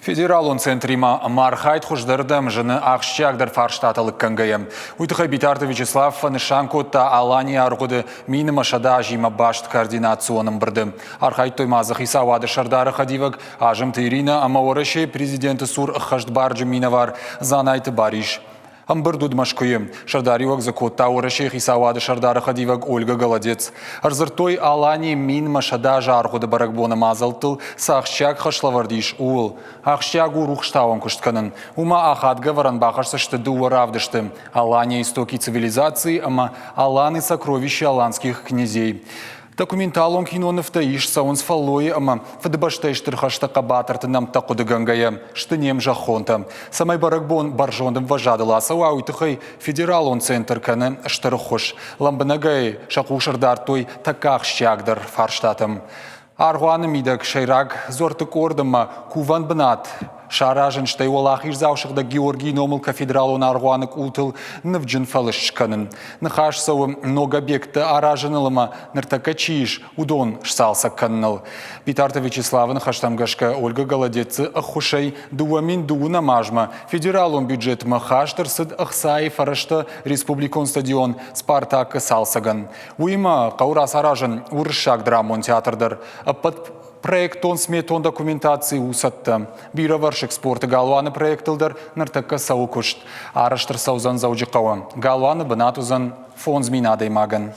Федералон центримӕ ӕмархайд хуыздӕрдӕм зыны ахсджиагдӕр фарстатӕ лыггӕнгӕйӕ. Уый тыххӕй Битарты Вячеслав фӕнысан кодта Аланийы аргъуыды минымӕ 100 азимӕ баст координацион ӕмбырды. Архайдтой ма дзы хицауады сӕрдары хӕдивӕг Азымты Иринӕ ӕмӕ Уӕрӕсейы президенты цур ӕххӕстбарджын минӕвар Дзанайты Барис. Ӕмбырд уыд Мӕскуыйы. Сӕрдариуӕг дзы кодта Уӕрӕсейы хицауады сӕрдары хӕдивӕг Ольга Голодец. Ӕрдзырдтой Аланийы минмӕ 100 азы аргъуыды бӕрӕгбоны мадзӕлттыл цы ахсджиаг хӕслӕвӕрд ис, ууыл. Ахсджиаг у рухстауӕн куыст кӕнын. Уымӕ ахадгӕ ӕвӕрӕн бахӕсдзысты дыууӕ равдысты «Алания истоки цивилизации» ӕмӕ «Аланы сокровища аланских князей». Документалон кинонывтӕ ист цӕуынц фӕллойы ӕмӕ Фыдыбӕстӕйы Стыр хӕсты хъӕбатырты нӕмттӕ хъуыдыгӕнгӕйӕ сты не мзӕххонтӕ. Цӕмӕй бӕрӕгбон бӕрзонд ӕмвӕзадыл ацӕуа, уый тыххӕй федералон центр кӕны стыр ӕххуыс. Лӕмбынӕгӕй сӕ хъус ӕрдардтой тӕккӕ ахсджиагдӕр фарстатӕм. Аргъуаны мидӕг сӕйраг дзуӕртты къорд ӕмӕ кувӕн бынат саразын, стӕй Уӕлахиздзау Сыгъдӕг Георгийы номыл кафедралон аргъуаны къултыл нывджын фӕлыст скӕнын. Ныхас цӕуы ног объекттӕ аразыныл ӕмӕ ныртӕккӕ чи ис, уыдон сцалцӕг кӕныныл. Битарты Вячеславы ныхӕстӕм гӕсгӕ Ольга Голодецы ӕххуысӕй 2002 азмӕ федералон бюджетмӕ хаст ӕрцыд ӕхцайы фӕрӕзтӕ республикон стадион «Спартак»-ы цалцӕгӕн. Уыимӕ хъӕуы рацаразын уырыссаг драмон театр дӕр. Ӕппӕт проектон-сметон документаци у цӕттӕ. Бирӕвӕрсыг спорты галуаны проектыл дӕр ныртӕккӕ цӕуы куыст. Арӕзт ӕрцӕудзӕн Дзӕуджыхъӕуы. Галуаны бынат уыдзӕн 5000 адӕймагӕн.